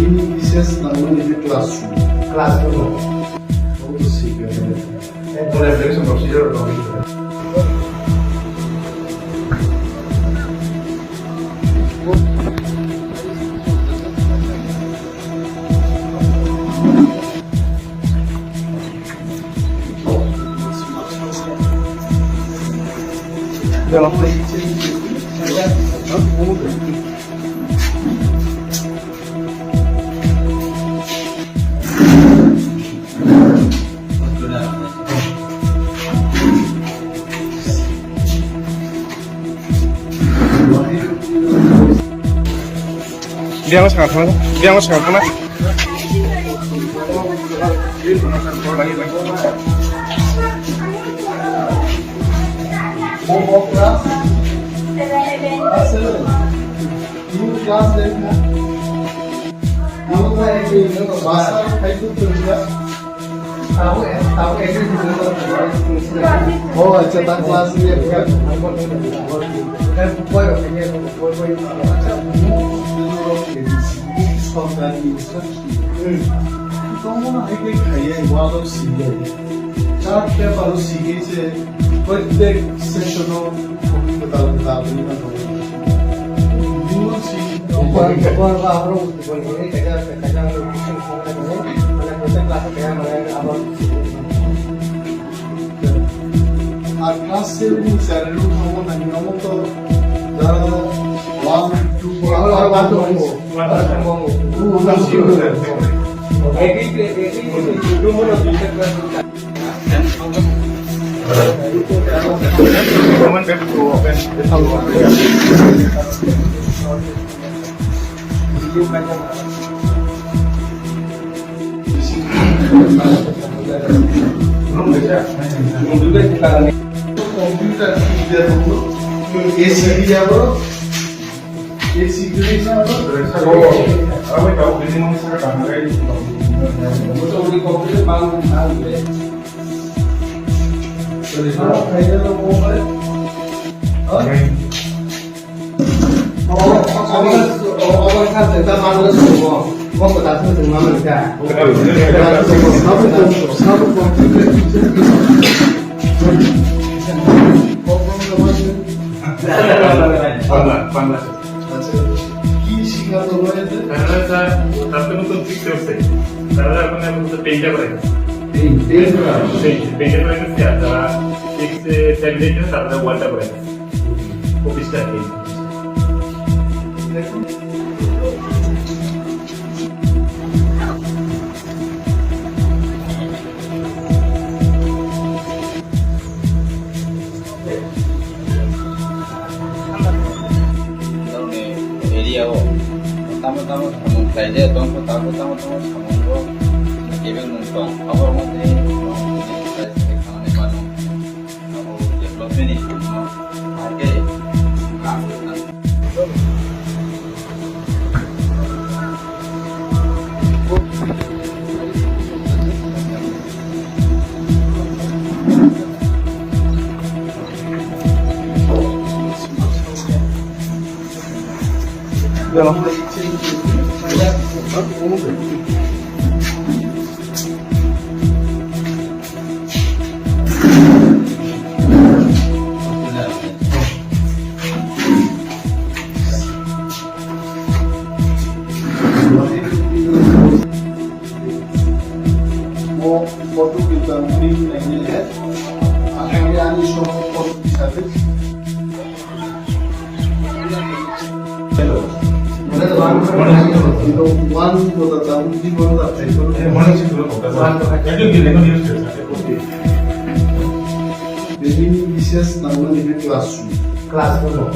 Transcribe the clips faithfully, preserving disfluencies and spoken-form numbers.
Bini bises nangmani khe classroom. Classroom. Obo to sikha. Ekdom evaluation procedure rok. Biang sakha thang, biang sakha thang na. New class eight na? New class eight na? Basa khai tu tu ya. Oh, acha, ta class ni ekta. Sorkari instruction. Hmm. Tomo hai khe khaiye, walo siye. Chart paper o siye se, prottek session o topic kwtal kwtal wngwi mano. Buno si. Bor, bor, bor, bor, bor, bor, kaisa, kaisa, mane, prottek class o kaya, mane, abo. Ar class seven ni sir rok thangma nangni omo to jara one, two, four, five, six. Computer, A C, A C, Bangla, Bangla. আচ্ছা, কি শিক্ষা তো রয়েছে? তারা স্যার, তার তো নতুন ফিক্স হচ্ছে। তারা এখন আপাতত পেইন্টটা করে। পেইন্ট, পেইন্ট করা? পেইন্ট, পেইন্টটা করে দিচ্ছে, আর যারা ফিক্স, এ, ট্যাবলেট, তারা ওয়ালটা করে। অফিসটা কি? Area o tamo tamo samung khlaijak tongkha, tamo tamo tamo samungo kebeng nung tong, abo wngkha tei tamo development ni samung hai khe. Mo, mo tu kita mungkin ini ya. Akhirnya ani so positif. Bini bises nangmani khe classroom. Classroom.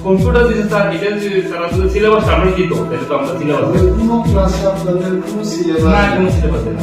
Computer যদি স্যার, এটা যদি স্যার, আপনাদের সিলেবাস আমরা কি করবো? তাহলে তো আমরা সিলেবাস কোনো ক্লাসে আপনাদের কোনো সিলেবাস না, কোনো সিলেবাস নেই।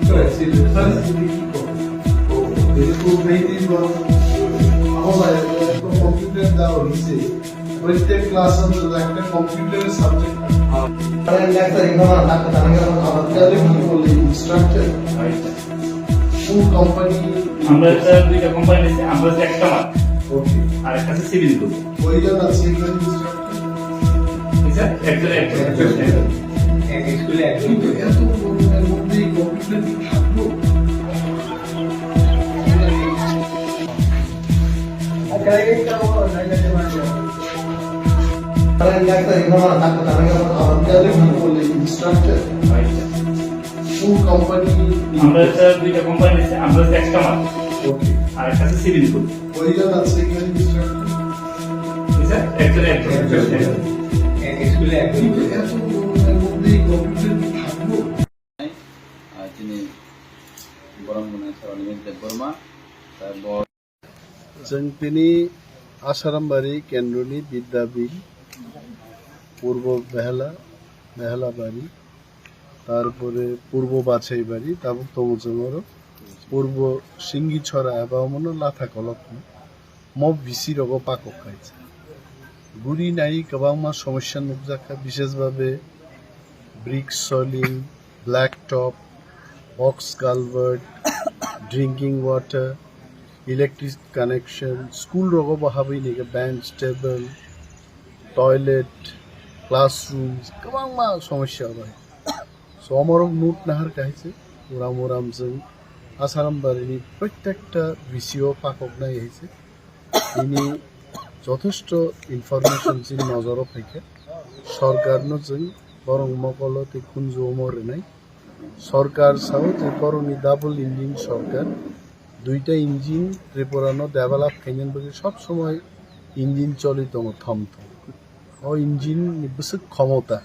স্যার, সিলেবাস কি করবো? ও, এটা তো মেইনটেইন করা। আমার ভাই, একটা কম্পিউটার দেওয়া হয়েছে। প্রত্যেক ক্লাসে তো একটা কম্পিউটারের সাবজেক্ট। তাহলে লেকচার এখানে না থাকতে, তাহলে আমরা আবার তাহলে কি বলি, ইনস্ট্রাকচার? কোন কোম্পানি? আমরা একটা দুইটা কোম্পানি নিচ্ছি, আমরা হচ্ছে একটা মাত্র। ওকে। আর একটা আছে সিভিল গ্রুপ। কয়জন আছে এখানে ইনস্ট্রাকচার? জি স্যার, একজন, একজন। একজন। এক স্কুলে একজন। কিন্তু এত বড় এর মধ্যে এই কম্পিউটার কি থাকলো? ইনস্ট্রাকচার। কোন কোম্পানি? আমরা স্যার দুইটা কোম্পানি নিচ্ছি, আমরা হচ্ছে একটা মাত্র। ওকে। আর একটা আছে সিভিল গ্রুপ। কয়জন আছে এখানে ইনস্ট্রাকচার? জি স্যার, একজন, একজন। একজন। এক স্কুলে একজন। কিন্তু এত বড় এর মধ্যে এই কম্পিউটার কি থাকলো? Ah, chini borok mwnai sir Animesh Debbarma, sir bo- Chwng tini Asarambari kendroni Bidyabil, Purbo Behela, Behelabari, tarpore Purbo Bachaibari, tabuk tongo chwng oro Purbo Singichora eba omono Latha Kolok. Mo bisi rogo pakok kaisa. Guri nai kwbangma somosya nukjakha, bishesh babe brick soiling, black top, box culvert, drinking water, electric connection, school rogo bo habwi nike bench, table, toilet, classroom, kwbangma somosya bai. So, omorok nut nahar kaisa, uram uram chwng Asarambari ni prottekta bisi o pakok nai haise. Bini jotheshto information chini nojoro phaikha. Sorkarno chwng borok mokolo tei khunju omo rwnai. Sorkar sao je borokni double engine sorkar. Duita engine Tripura no develop khainani bagwi sob somoi engine choli tongo thom thom. O engine ni bwswk khomota.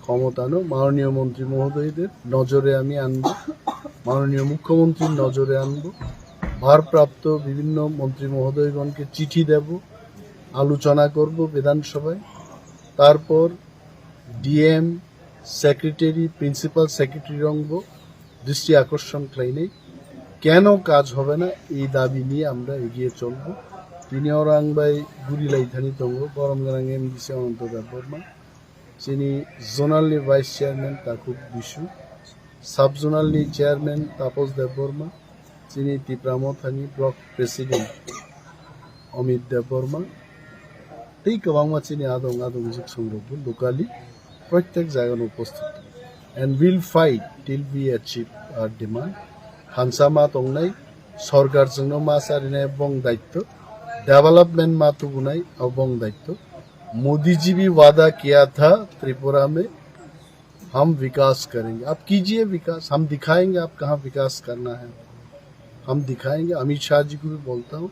ক্ষমতানো মাননীয় মন্ত্রী মহোদয়দের নজরে আমি আনবো, মাননীয় মুখ্যমন্ত্রীর নজরে আনবো, ভারপ্রাপ্ত বিভিন্ন মন্ত্রী মহোদয়গণকে চিঠি দেব, আলোচনা করব বিধানসভায়। তারপর ডিএম, সেক্রেটারি, প্রিন্সিপাল সেক্রেটারি রংবো দৃষ্টি আকর্ষণ খাইনি। কেন কাজ হবে না, এই দাবি নিয়ে আমরা এগিয়ে চলব। Tini oro ang bai guri lai thani tongo, Borom Gwnang M D C Ananto Debbarma, chini zonal ni vice chairman Takhuk Bisu, sub zonal ni chairman Tapos Debbarma, chini Tipra Mothani block president Amit Debbarma, tei kwbangma chini adong adongjwk songrokbo locally prottek jagano uposthit. And we'll fight till we achieve our demand. Hansa ma tongnai, sorkar chwngno ma charinai bong daitto, development ma tubunai abo bong daitto. Modi जी भी वादा किया था त्रिपुरा में हम विकास करेंगे। आप कीजिए विकास, हम दिखाएंगे आप कहाँ विकास करना है, हम दिखाएंगे। अमित शाह जी को भी बोलता हूँ,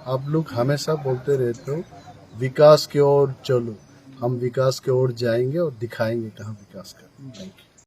आप लोग हमेशा बोलते रहते हो विकास की ओर चलो, हम विकास की ओर जाएंगे और दिखाएंगे कहाँ विकास करना है। Thank you।